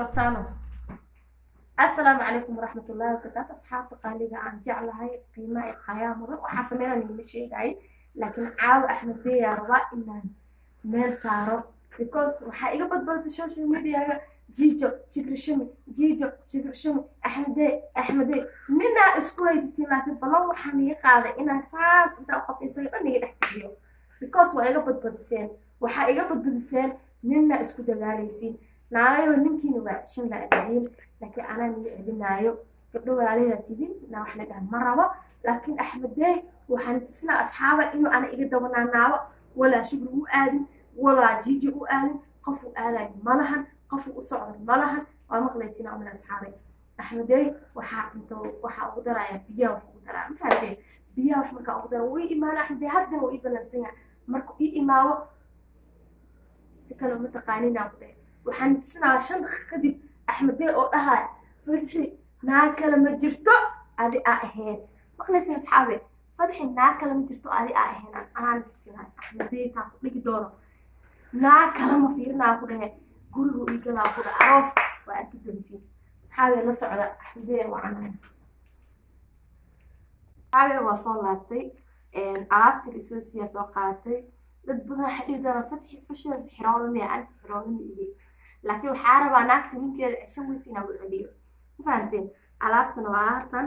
Bataano. Assalaamu calaykum waraxmatullaahi wabarakaatu. Asxaabta qaaliga aan jeclahay, qiimaha iyo qaayaha mudan, waxaa sameynaan iguma sheegay, laakiin caawa Axmed Deyaa rabaa inaan meel saaro, because waxaa iga badbadatay social mediaga Jiijo Jigrishimi, Jiijo Jigrishimi, Axmedee, Axmedee, ninaa isku haysatiin. Laakiin ballan waxaan iga qaaday inaan saas intaa u qabtay isaga dhan iga dhex bixiyo, because waa iga badbadiseen, waxaa iga badbadiseen nina isku dagaalaysiin. Naagayo ninkiina waa ceshan laa tihiin, laakiin anaa niga celinaayo. Gabdho walaalayaa tihiin, inaa wax la dhaha ma rabo, laakiin Axmedee waxaan tusinaa asxaaba inuu ana iga dabanaanaabo. Walaa Shukri u aadin, walaa Jiji u aadin, qof u aadayo malahan, qof u socdo malahan. Waa maqlaysiina umil asxaabay. Axmedey waxaa cunto waxaa ugu daraya biyaha, wax ugu daraya, ma fahamteen? Biyaha wax markaa ugu dara wuu ii imaana. Axmedey haddana wuu ii balansan yahay. Markuu ii imaado si kale uma taqaaninaa ku dhahay. Waxaan tusinaa 5 daqiiqo kadib Axmedey oo dhahaya, "Fadxi, naa kale ma jirto adi aa ahayn." Maqlaysin asxaabe? "Fadxi, naa kale ma jirto adi aa ahayn." Anaan tusinaa Axmedey taa ku dhigi doono. Naa kale ma fiirinaa ku dhahe, gurigu ii galaa ku dhahe, aroos waa arki doontiin. Asxaabe, la socda, Axmedey waa canaya. Asxaabe, waa soo laabtay, alaabtii isoo siiyaa soo qaadatay. Dad badan waxay dhihi doonaan, "Fadxi fashil sixiroolo miya?" Aan sixiroolo ma ihi, laakiin waxaa rabaa naagta ninkeeda ceshan weysa inaan u celiyo, ma fahanteen? Alaabtana waa alaabtan.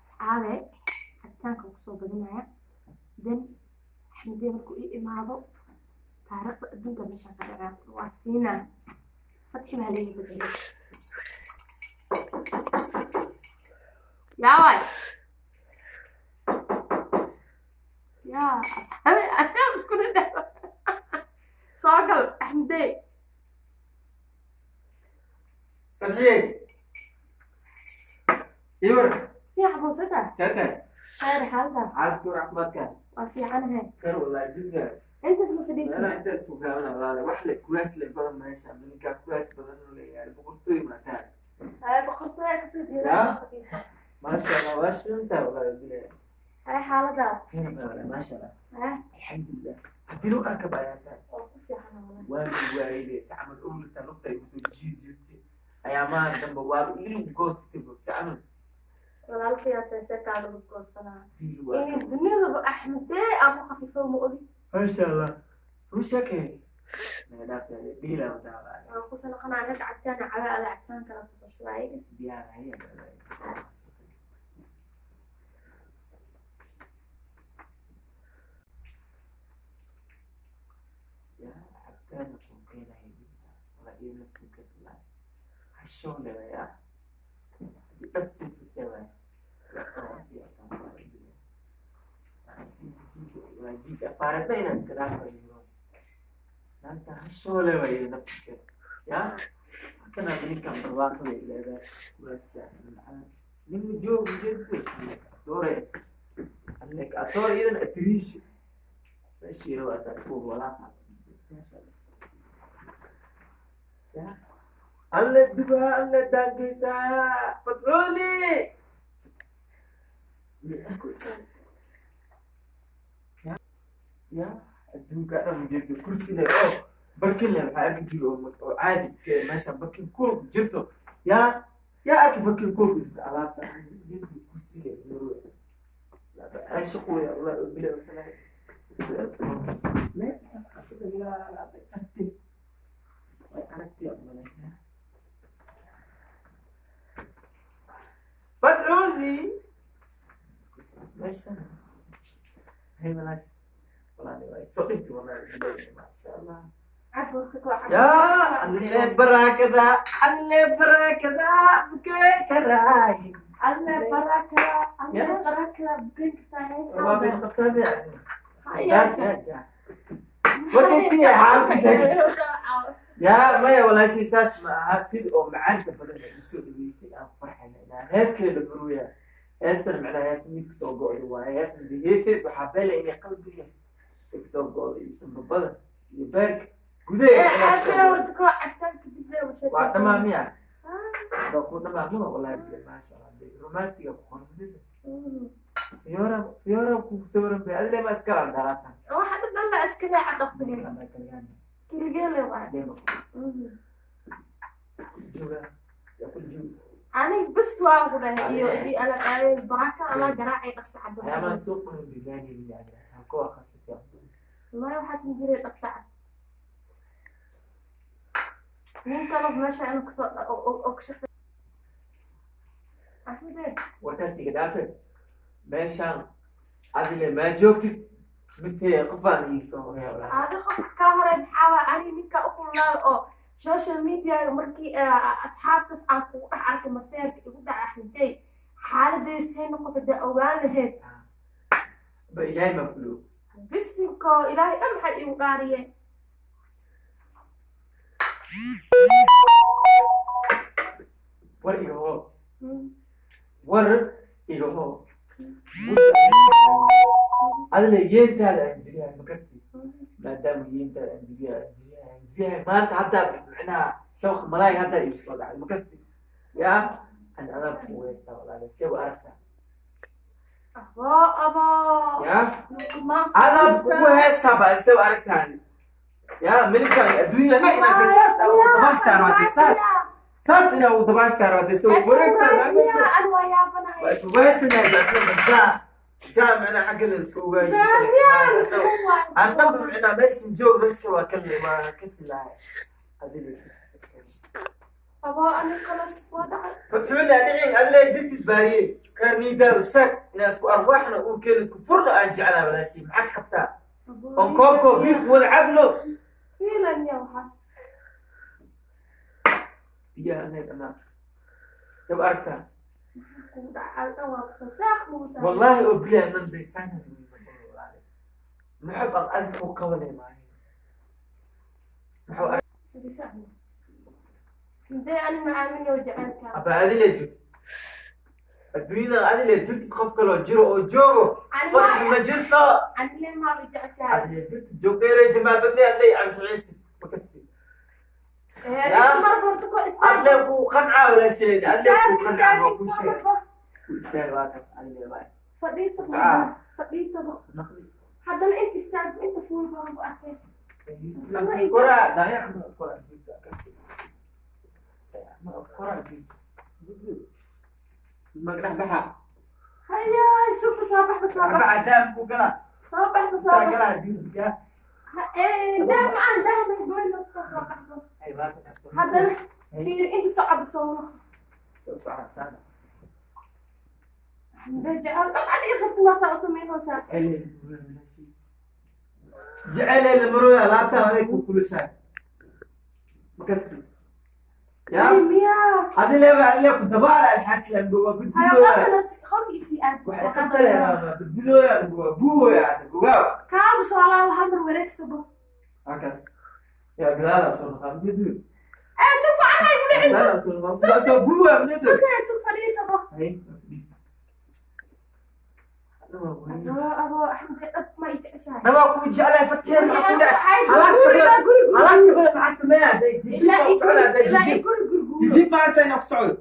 Asxaabe, cabitaanka kusoo badinaya. Then Axmedee markuu ii imaado, taariikhda adduunka meeshaan ka dhacaa waa siinaa. Fatxi baa leeyahay, bedelo yaaway yaa. Asxaabe, anaa isku dhadhaw. Soo gal, Axmedee. Fadxiye, iwar. Fiican boosata. Saatay. Khayr, xaalada? Caafimaadka, caafimaadka. Waa fiicanahay. Kar wallahi jidka. Intaas ma fadhiisin. Meelaha inta isku gaabana walaale, wax le kuraas le badan meesha, ninkaas kuraas badan oo leeyahay, boqortooy maataa. Hay, boqortooya kasoo jeedaa, soo fadhiisa. Maasha Allah, waa shidantaa wallahi bilaa. Hay, xaalada? Khayr wallahi, maasha Allah. Hay. Alxamdulillah, haddii loo arka bayaantaa. Waa ku fiican wallahi. Waagi waayide si camal owlata lugta igu soo jiidi jirtay ayaa maalin dambe waaba ilu goostay si camal. Walaalkay tahay, kaaga goosanaa. Hadii lagu arko. In dunidaba Axmedee aan ku khafifo ma ogi. Maasha Allah, ruu sheekay naga dhaafay dhiila wadaa. Waan kusoo noqonaa anaga. Cabitaan cabe, ada cabitaan kala kusoo shubay. Diyaar haya. Ya cabitaanka kuu keenaya bisa wala iyo naftinka wallahi hashow leeya haddii dhab siista seeway waa jiij afaareedna inaan iska dhaafayo naagta hashoole waye naftinka ya halkanaa ninkan barwaaqada leedahay kuraasta nin joog atoore allek atoore iyadan atiriisho meeshii rabo ataa isku walaaqa. Alle dubaa, alle daangeysaa fadcuuni. Ya adduunka dhan ujeedo kursi leh oo barkin leh maxaa arki jiro oo caadi iska eh, meesha barkin kuul ku jirto. Yaa arki barkin kuul ku jirto alaabta ujeedo kursi leh Norway ay shaqooya wallahi oo bila way aragtay umaleynaa. Fadcuuni meeshan hay walaash walaali waa soo dhigtay wallahi, maasha Allah. Cab horta, koo cab. يا alle barakada, alle barakada bukay karaay. Alle barakada, alle Ya. barakada bukan kastaa. waa bin khataab ya. Haya. Warkaysi xaalkiisa yaa maya walaashii saas ma aha, sida oo macaanka badan ay isoo dhaweysay aan farxayna inaa heeskeeda la baruya. Heestan macnaha hees mid kasoo go'day waaye, hees mid heesays waxaa beela inay qalbiga ay kasoo go'day iyo sanbabada iyo beerka gudaheeda inaa kasoo Cabee go'day. Horta koo cabitaan kadib lee washa. Waa dhamaa miya? Waa ku dhamaa muna wallahi bila, maasha Allah, romantiga ku qoran. Fiyoora fiyoora ku sawiran bay adile ma iskala dalaata. Waxa dhan la iska leeca dhaqsanin. Keligee waay. Jooga yaa ku jooga. Aniga bas waa ku dhahay iyo iyo ala baraka ala garaacay dhaqsa cad. Waxyaabaha suuqa digaani yani ku aqansatay. Wallahi waxaas ma jiray dhaqsa cad. Nin kale meesha inuu kasoo oo ka shaqeey. Axmede. Warkaas iga dhaafe, meeshaan adile maa joogtid mise qofaan iiga soo horeeya walaahi? Adi qofka kaa hore maxaa waa ani ninka u kululaada oo social media markii asxaabtaas aan kugu dhex arkay maseerka igu dhaca Axmedey, xaaladaysa hay noqoto dee ogaan lahayd. Ba ilaahay maa ku dhow. Bisinko ilaahay dhan maxay igu dhaariyeen. War iga hoo, war iga hoo. Adile yeentaada aan jiriyahay makasti maadaama yeentaada aan jiriyahay aan jiriyahay aan jiriyahay maanta haddaa micnaha shabaq malaay haddaa igu soo dhacay makasti yaa an adaa kugu haystaa walaale, see u aragtaa? Abo abo. Yaa luqmaan. Adaa kugu haystaa ba, see u aragtaan yaa mininkan adduunyada inaad saas ugu dabaashtaan waa saas saas inaa ugu dabaashtaan waa soo wareegsan. An waa yaabanahay. Waa jaa macnaha xagga la isku ogaayo. Aan dhanba macnaha meeshan joog meesha waa ka waa kasi lahay adiga. Abo ani qalas waa dhacay. Fatxuuna dhicin adile jirtid baariye karniidaadu shaag inaan isku arwaaxna uurkeena isku furno aan jeclaa walaashii, maxaad qabtaa oon koobkoo biir ku wada cabno? Fiilan ya waxaas. Biyaha anaga dhamaa sab aragtaa. Kugu dhacay dhan waa kusoo saaq muusa. Wallaahi oo bilahi man daysana muxub aan adig ku qabanay maayo muxuu. Hadee ani ma aamino jacaylka. Aba adile jirtid adduunyadan adile jirtid qof kaloo jiro oo joogo fatx ma jirto. Anile maaba jeceshahay. Adile jirtid joog dheere jamaal badne adley amticiisi makasti. Mar horta ko istaag. Adle ku qancaa walaasheed adle ku qancaa waa ku sheeg ku istaag waa kaas adile waa. Fadhiiso. Sacaa. Fadhiiso. Naqli. Haddana inta istaag inta fuul baan ku arkay. Kora dayac ma kora jirta kasi ma kora jirta magdhax baxa. Hayaay suuqa soo baxda soo bax. Baxa daam ku gala. Soo baxda soo bax. Gala diinka. Dah ma aan dah ma goyn ka soo baxdo. Ay waa ka soo. Haddana fiir inta soo cabo soo noqo. Soo socda sana. Jecel dhan adiga qabta waa saa u samaynaysaa. Jecel la maroya laabta aday ku kulushahay makasti ya. Miyaa. Adile ba adile ku dabaala alxaslan waa gudbidooya. Hayaaqana qolkiisii aad. Waxay ka taleeyaa gudbidooya waa buuya bugaa. Kaabu soo laabo hal mar wareegsabo. Halkaas yaa gadaala soo noqon gudbi. Ee si fiican ay ku dhicin. Gadaala soo noqon soo buuya mid. Sukay sug fadhiisabo. Hay bis. Abo abo Axmed dhab ma i jeceshahay? Nabaa ku jeclahay fatxiya, maxaa ku dhacay? Halaas kabada halaas kabada maxaa sameeyaa day jijib ilaa baa ku socdaa day ilaa jijib guri gurguuro. Jijib maarta inaa ku socdo.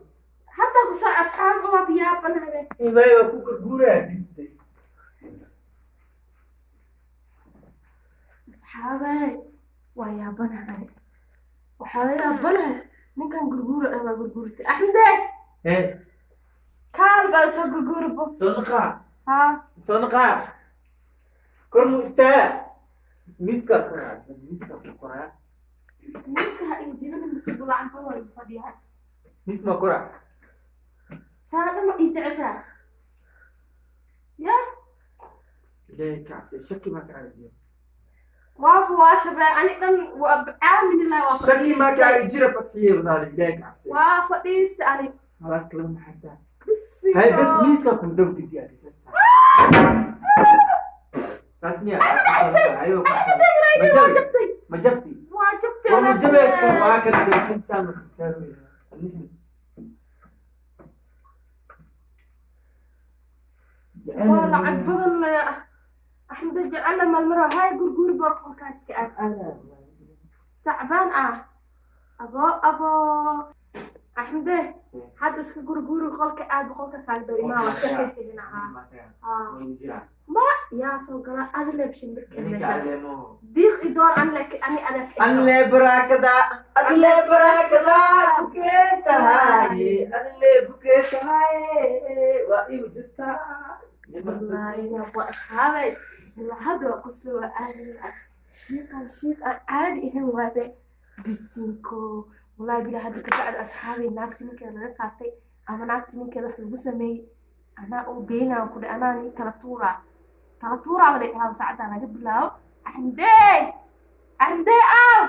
Hadda ku soo asxaab waa biyaabanahay. Ibay waa ku gurguuraya diintay. Asxaabay waa yaabanahay, waxaa la yaabanahay ninkan gurguuro dhan waa gurguurtay Axmede. Hee. Kaal baa soo gurguuri bo. Soo naqaa. Haa. Soo naqaa kor mu istaa miiskaa koraa miiskaa ku koraa. Miiska ha ii jibin mise gulacanka waa igu fadhiyaa. Miis ma koraa. Saana ma ii jeceshaa ya? Ilaahay ka cabsay, shaki maa kaaga jira? Waaba waa shabee ani dhan waa aamini lahay waa shaki maa fadhiiste. Kaaga jira fatxiye walaal, ilaahay ka cabsay. Waa fadhiiste ani. Halaas kalama maxartaa. Bisi. Hay bas miiska ku dhow didiyaa sasta taas miya ayo. Waa ma jabtay. Ma jabti? Waa jabtay. Waa mujabayska waa kan intaan saaroy. Waa lacag badan le Axmed jecela malmaro hay gurguur baa qolkaas ka aad tacbaan ah abo abo. Axmede, hadda iska gurguri qolka, aad qolka kaagda imaa waa sheekaysanina. Haa, yaa soo gala adleeb shimbirka meesha diiq idoor an lek ani adag. Alle barakada, alle barakada, bukeesahaye, alle bukeesahaye, waa igu jirtaa. Wallaahi waa asxaabay, ilaa hadda waa qoslo, waa aadi shiiqan, shiiq aan caadi ahayn waabe. Bisinko, wallahi bila hadda ka bacdi, asxaabay, naagta ninkeeda laga qaatay ama naagta ninkeeda wax lagu sameeyey anaa oo geynaan ku dhe, anaa nii kala tuuraa, kala tuuraa baa la dhahaa. Saacaddaa laga bilaabo. Axmedey, Axmedey, aaw.